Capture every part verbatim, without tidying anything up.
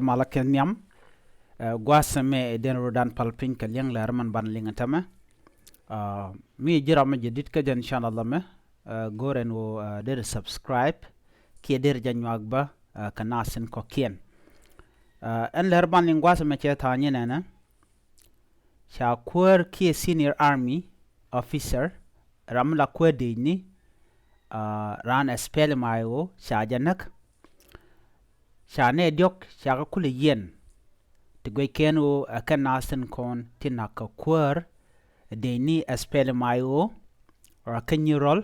Malä kɛ nhiam. Ɛ, gua̱a̱th ɛmɛ ɛ den rɔ dan pal piny kɛ liɛŋ lɛr mɛn ban liŋ ɛn tämɛ. Ɛ, mi ji̱ ram mi jɛ dit kä jɛn channel ɛmɛ, ɛ, go̱r ɛn ɣöö, ɛ, der subscribe kiɛ der jɛ nyuak bä, ɛ, kɛ nath tin kɔ̱kiɛn. Ɛ, ɛn lɛr ban liŋ gua̱a̱th ɛmɛ cɛ tha̱a̱ŋ nyin ɛnɛ. Ca kuäär kiɛ senior army officer, ram mi la kuäär dëëcni, ɛ, raan SPLM-IO ca jɛ näk. Ca nɛy diɔ̱k ca kɛ kulɛ yiɛn ti guic kɛn ɣöö ɛ kɛn nath tin kɔn ti na̱k kɛ kuäär dëëcni SPLM-IO, ɛ, kä Nyirol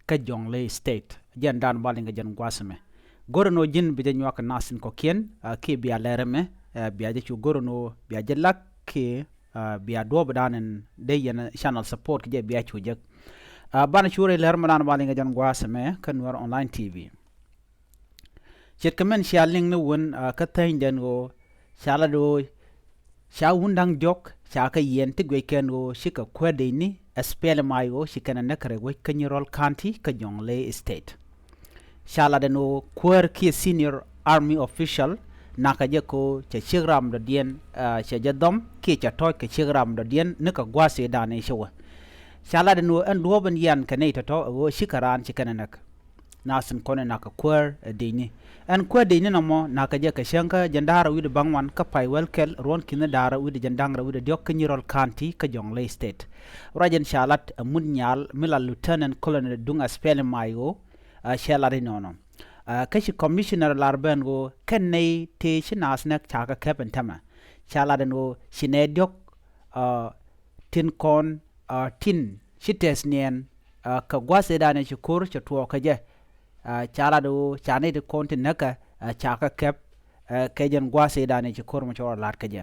kä Jonglei State. Jɛn dan bal in kɛ jɛn gua̱a̱th ɛmɛ. Go̱r ɛn ɣöö ji̱n bi jɛ nyuak kɛ nath tin kɔ̱kiɛn, ɛ, kiɛ bia lɛr ɛmɛ, ɛ, bia jɛ cu go̱r ɛn ɣöö bia jɛ lak kiɛ, ɛ, bia duɔ̱ɔ̱p dan in dee yɛn channel support kɛ jɛ bia cu jek. Ɛ, banɛ cu rɛy lɛr mɛ dan bal in kɛ jɛn gua̱a̱th ɛmɛ kä Nuer Online TV. Ce̱tkɛ mɛn cia liŋ ni wun, ɛ, kä thäny den ɣöö ca lat ɣöö ca wun da̱ŋ diɔ̱k ca kɛ yiɛn ti guic kɛn ɣöö cikɛ kuäär dëëcni SPLM-IO ci kɛn ɛ näk rɛy wec kä Nyirol County kä Jonglei State. Ca lat ɛn ɣöö kuäär kiɛ senior army official nakä jɛ kɛ ɣöö cɛ ciek ram dɔ̱diɛn, ɛ, cɛ jɛ dhɔm kiɛ cɛ tɔ̱ɔ̱c kɛ ciek ram dɔ̱diɛn ni kɛ gua̱a̱th ëëdan ëë ci wä. Ca lat ɛn ɣöö ɛn duɔ̱ɔ̱p ɛn yian kɛ nɛy tɔ̱tɔ̱ ɛ ɣöö cikɛ raan ci kɛn ɛ näk. Nath tin kɔn in nakä kuäär, ɛ, dëëcni. Ɛn kuäär dëëcni nɔmɔ nakä jɛ kɛ cäŋ kä jiɛn da̱ŋ rɛw wi̱cdɛ ba̱ŋ wan kä pay wäl kɛl ruɔ̱n ki̱ni da̱ŋ rɛw wi̱cdɛ jiɛn da̱ŋ rɛw wi̱cdɛ diɔ̱k kä Nyirol County kä Jonglei State. Ruac in ca lat ɛ mut nyal mi la Lieutenant Colonel Duŋ SPLM-IO, ɛ, cɛ lat inɔnɔ. Ɛ, kä ci commissioner lar ben ɣöö kɛn nɛy tëë ci nath näk ca kɛ käp ɛn tämɛ. Ca lat ɛn ɣöö ci nɛy diɔ̱k, ɛ, tin kɔn, ɛ, tin ci tɛth niɛn, ɛ, kɛ gua̱a̱th ëëdan ëë ci ko̱r cɛ tuɔɔk kä jɛ. Ɛ, ca lat ɣöö ca nɛy ti kɔn ti näkä, ɛ, ca kɛ käp, ɛ, kɛ jɛn gua̱a̱th ëëdan ëë ci ko̱r mɔ cɛ rɔ la̱t kä jɛ.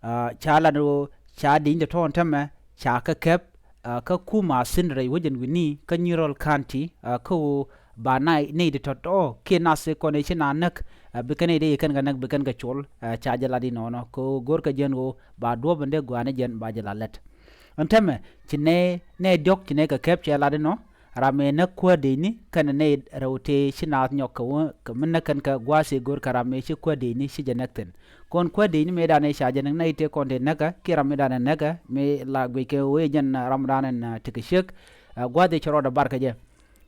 Ɛ, ca lat ɣöö ca dëëcni tɔ̱tɔ̱ ɛn tämɛ ca kɛ käp, ɛ, kä kumɛ thi̱n rɛy wec ɛn wi̱ni kä Nyirol County, ɛ, kä ɣöö ba nɛy, nɛy ti tɔ̱tɔ̱ kiɛ nath ti kɔn ëë ci naath näk, ɛ, bi kɛn nɛy dee kɛn kɛ näk bi kɛn kɛ col, ɛ, ca jɛ lat inɔnɔ kɛ ɣöö go̱rkɛ jɛn ɣöö ba duɔ̱ɔ̱p in dee gɔaa ni jɛn ba jɛ la lät. Ɛn tämɛ ci nɛy, nɛy diɔ̱k ci nɛy kɛ käp cɛ lat inɔ, ram ëë näk kuäär dëëcni kɛnɛ nɛy rɛw tëë ci naath nyɔk kɛ wä kɛ mi näk kɛn kɛ gua̱a̱th ëë go̱rkɛ ram ëë ci kuäär dëëcni ci jɛ näk thi̱n. Kɔn kuäär dëëcni mëëdan ëë ca jɛ näk nɛy tëë kɔn tëë näkä kiɛ ram mëëdan ɛ näkä mëë la guic kɛ wee jɛn, ɛ, ramdan ɛn, ɛ, tekɛ ciek, ɛ, gua̱a̱th ëë cɛ rɔɔdɛ bar kä jɛ.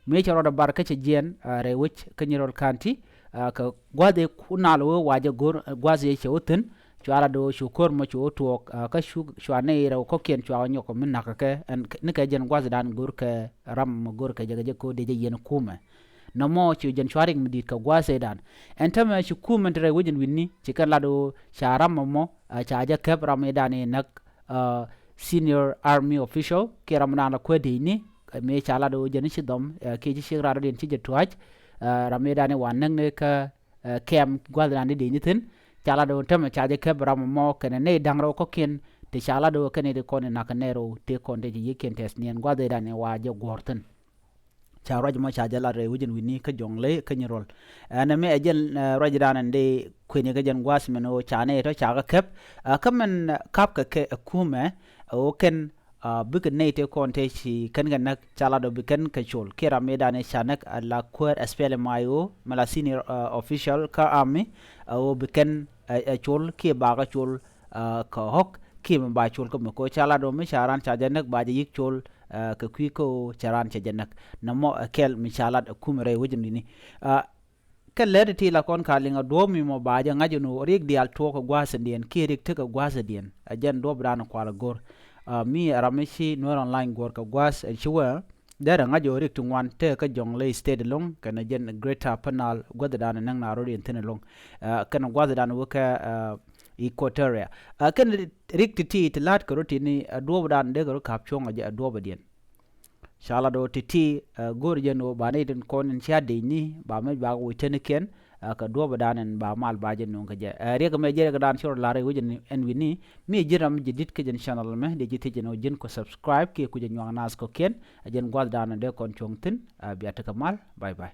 Mëë cɛ rɔɔdɛ bar kä cɛ jiɛn, ɛ, rɛy wec kä Nyirol County, ɛ, kɛ gua̱a̱th ëë ku nal wee wa jɛ go̱r, ɛ, gua̱a̱th ëë cɛ wä thi̱n, cua lat ɣöö cu ko̱r mɔ cu wä tuɔɔk, ɛ, kä cu, cua nɛy rɛw kɔ̱kiɛn cua wä nyɔk kɛ mi nakä kɛ, ɛn, ni kɛ jɛn gua̱a̱thdan go̱rkɛ ram mɔ go̱rkɛ jɛ kɛ jɛ ko̱r dee jɛ yiɛn kumɛ. Nɔmɔ ci jɛn cua rik mi di̱i̱t kɛ gua̱a̱th ëëdan. Ɛn tämɛ ci kumɛ ti rɛy wec ɛn wi̱ni, ci kɛn lat ɣöö ca ram mɔ, ɛ, ca jɛ käp ram ëëdan ëë näk, ɛ, senior army official, kiɛ ramdan la kuäär dëëcni, ɛ, mëë ca lat ɣöö jɛn ci dhɔm, ɛ, kiɛ ci ciek ram dɔ̱diɛn ci jɛ tua̱c, ɛ, ram ëëdan ëë wa näk ni kä, ɛ, kɛm gua̱a̱thdan dee dëëcni thi̱n, ca lat ɣöö tämɛ ca jɛ käp ram mɔ kɛnɛ nɛy da̱ŋ rɛw kɔ̱kiɛn, ti ca lat ɣöö kɛn nɛy ti kɔn in nakä nɛy rɛw tëë kɔn tëë ci yiëëkiɛn tɛth niɛn gua̱a̱th ëëdan ëë wa jɛ guɔ̱ɔ̱r thi̱n. Ca ruac mɔ ca jɛ lat rɛy wec ɛn wi̱ni kä Jonglei kä Nyirol. Ɛn ɛmɛ ɛ jɛn, ɛ, ruacdan ɛn dee kuëni kä jɛn gua̱a̱th mɛn ɣöö ca nɛy tɔ̱ ca kɛ käp. Ɛ, kä mɛn, ɛ, ka̱pkɛ kɛ ɛ kumɛ, ɛ, ɣöö kɛn, ɛ, bikɛ nɛy tëë kɔn tëë ci kɛn kɛ näk ca lat ɣöö bi kɛn kɛ col. Kiɛ ram mëëdan ëë ca näk, ɛ, la kuäär SPLM-IO, mɛ la senior, ɛ, official kä army, ɛ, ɣöö bi kɛn, ɛ, ɛ, col kiɛ bakɛ col, ɛ, kɛ ɣɔ̱k kiɛ mi ba col kä mi ko̱ ca lat ɣöö mi ca raan ca jɛ näk ba jɛ yi̱k col, ɛ, kɛ kui̱ kä ɣöö cɛ raan cɛ jɛ näk. Nɔmɔ ɛ kɛl mi ca lat ɛ kumɛ rɛy wec ɛn wi̱ni. Ɛ, kɛ lɛr ti̱ti̱ la kɔn ka liŋ ɛ duɔ̱ɔ̱p mi mɔ ba jɛ ŋa̱c ɛn ɣöö riɛk diaal tuɔɔk kɛ gua̱a̱th ɛn diɛn kiɛ riɛk tekɛ gua̱a̱th ɛn diɛn. Ɛ jɛn duɔ̱ɔ̱p dan kual ɛ go̱r. Ɛ, mi ɛ ram mi ci Nuer Online guɔ̱r kɛ gua̱a̱th ɛ ci wee. Derɛ ŋa̱c ɣöö riɛk ti ŋuan tekɛ kä Jonglei State ɛlɔ̱ŋ kɛnɛ jɛn Greater Upper Nile gua̱thdan ɛ näk na rɔ̱diɛn thi̱n ɛlɔ̱ŋ. Ɛ, kɛnɛ gua̱thdan wä kɛ, ɛ, Equatoria. Ɛ, kɛn riɛk ti̱ti̱ ti la̱t kɛ rɔ ti̱ni, ɛ, duɔ̱ɔ̱pdan dee kɛ rɔ ka̱p cuɔ̱ŋ ɛ jɛ, ɛ, duɔ̱ɔ̱pdan. Ca lat ɣöö ti̱ti̱, ɛ, go̱o̱r jɛn ɣöö ba nɛy tin kɔn in cia dëëcni ba mec ba kɛ wec tenikiɛn, ɛ, kɛ duɔ̱ɔ̱pdan in ba mal ba jɛ nööŋ kɛ jɛ. Ɛ, riɛk ɛmɛ jɛ riɛkdan ci rɔ la̱r rɛy wec ɛn, ɛn wi̱ni. Mi ji̱n ram jɛ di̱t kä jɛn channel ɛmɛ dee ji̱ thiec ɛn ɣöö ji̱n kɔ subscribe kiɛ kucɛ nyuak naath kɔ̱kiɛn. Ɛ jɛn gua̱thdan dee kɔn cuɔ̱ŋ thi̱n, ɛ, bia tekɛ mal. Bye bye.